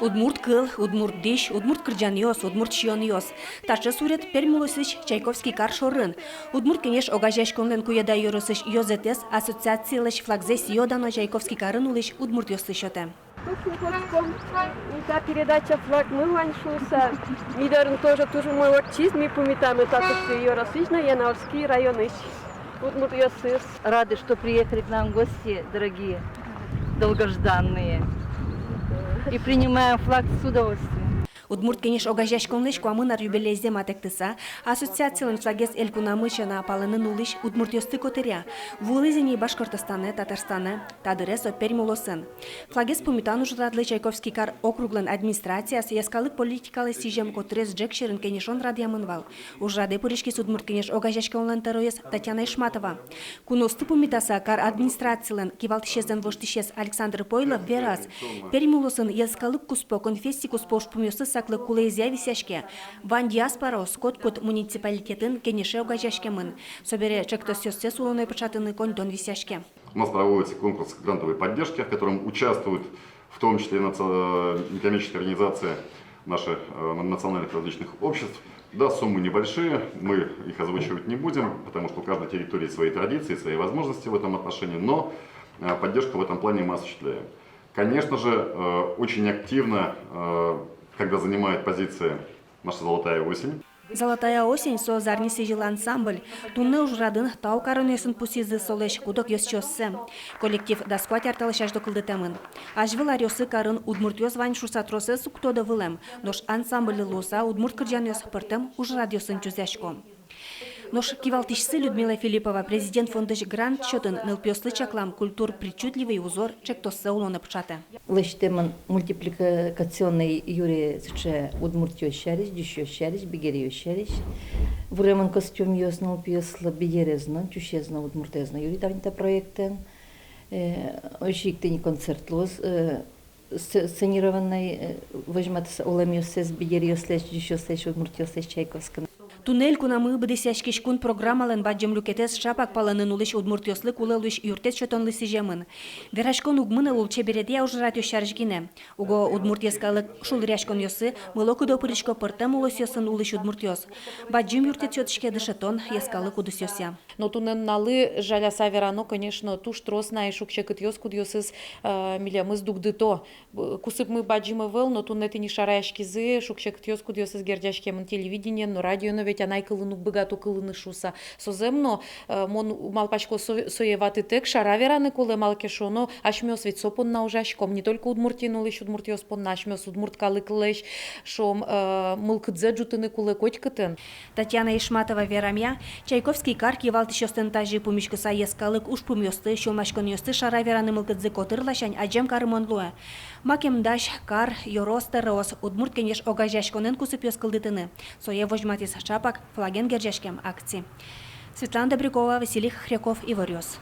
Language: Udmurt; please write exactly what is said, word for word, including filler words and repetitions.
Удмурт кыл, удмурт дӥсь, удмурт кырӟанъёс, удмурт сиёнъёс. Таӵе сурет Пермь улосысь Чайковский кар шорын. «Удмурт кенеш» огазеяськонлэн Куеда ёросысь ёзэтэз ассоциацилэсь флагзэ сӥё-дано Чайковский карын улӥсь удмуртъёслы сётэ. Туж ми кутском, и та передача «Флагмы» вань шуыса. Ми дорын тоже туж умой ортчиз, ми пумитамы татысь ёросысь но, Янаульский районысь удмуртъёсыз. Рады, что приехали к нам в гости, дорогие, долгожданные. И принимаем флаг с удовольствием. «Удмурт кенеш» огазеяськонлэсь куамын ар юбилейзэ матэктыса, ассоциацилэн флагез элькунамы сяна палэнын улӥсь удмуртъёсты котыръя. Вуылӥз ини Башкортостанэ, Татарстанэ, та дыре со Пермь улосын. Флагез пумитан ужрадлы Чайковский кар округлэн администрацияз йӧскалык политикалы сӥзем котырез ӝӧк сьӧрын кенешон радъямын вал. Ужрадэ пыриськиз «Удмурт кенеш» огазеяськонлэн тӧроез Татьяна Ишматова. Куноосты пумитаса, кар администрацилэн кивалтӥсезлэн воштӥсез Александр Пойлов вераз: Пермь улосын йӧскалык куспо, конфессий куспо ужпумъёслы саклык кулэезъя висъяське. Вань диаспораос котькуд муниципалитетын кенеше огазеяськемын. Собере ӵектосъёссэс улонэ пыӵатыны коньдон висъяське. У нас проводится конкурс грантовой поддержки, в котором участвуют в том числе и наци-, э, некоммерческие организации наших, э, национальных различных обществ. Да, суммы небольшие, мы их озвучивать не будем, потому что у каждой территории свои традиции, свои возможности в этом отношении, но, э, поддержку в этом плане мы осуществляем. Конечно же, э, очень активно, э, когда занимает позиции наша «Золотая осень». «Золотая осень» — со зарни сӥзьыл ансамбль. Туннэ ужрадын тау каронъёсын пусйизы солэсь куд-ог ёзчиоссэ. Коллектив дас куать ар талэсь азьло кылдытэмын. Азьвыл аръёсы карын удмуртъёс вань шуыса тросэз уг тодо вылэм, нош ансамбль луыса удмурт кырӟанъёс пӧртэм ужрадъёсын чузъясько. Нош кивалтӥсьсы Людмила Филиппова Президент фондысь грант счётын нылпиослы чаклам «Культур причудливый узор» ӵектоссэ улонэ пыӵатэ. Лэсьтэмын мультипликационной юри сыӵе удмуртъёс сярысь, ӟучъёс сярысь, бигеръёс сярысь. Вуремын костюмъёс нылпиослы, бигерез но, ӟучез но, удмуртэз но юри тани та проектэн. Э, озьы ик тӥни концерт луоз, э, сце-, сценированной, э, возьматыса улэмъёссэс, бигеръёслэсь, ӟучъёслэсь, удмуртъёслэсь Чайковскийын. Туннэ элькунамы быдэсъяськись кун программалэн бадӟым люкетэз шапак палэнын улӥсь удмуртъёслы кулэ луись юрттэт сётонлы сӥземын. Вераськон уг мынэ лулчеберетъя ужрадъёс сярысь гинэ. Уго удмурт йӧскалык шулдыръяськонъёсы мыло-кыдо пырисько пӧртэм улосъёсын улӥсь удмуртъёс. Бадӟым юрттэт сётӥське дышетон, йӧскалык удысъёсъя. Но туннэ нуналлы, жаляса верано, конечно, туж трос на и шуг-секытъёс, кудъёсыз, э, милемыз дугдыто. Кусыпмы бадӟым ӧвӧл, но туннэ тӥни шараяськизы шуг-секытъёс, кудъёсыз герӟаськемын телевидениен но, радиоен но, ведь анай кылын уг быгато кылыны шуыса. Со зэм но, э, мон малпасько, со-, сое ватытэк шара вераны кулэ, малы ке шуоно, асьмеос ведь со понна ужаськом, не только Удмуртиын улӥсь удмуртъёс понна, асьмеос удмурт калыклэсь, шуом, э, мылкыдзэ ӝутыны кулэ котькытын. Татьяна Ишматова верамъя, Чайковский кар кивалтӥсьёслэн тазьы пумиськыса йӧскалык ужпумъёсты, сюлмаськонъёсты шара вераны мылкыдзы котыр ласянь адӟем карымон луэ. Макем дась кар, ёрос тӧроос, «Удмурт кенеш» огазеяськонэн кусыпъёс кылдытыны. Сое возьматӥз шапак флаген герӟаськем акци. Светлана Добрякова, Василий Хохряков, «Иворъёс».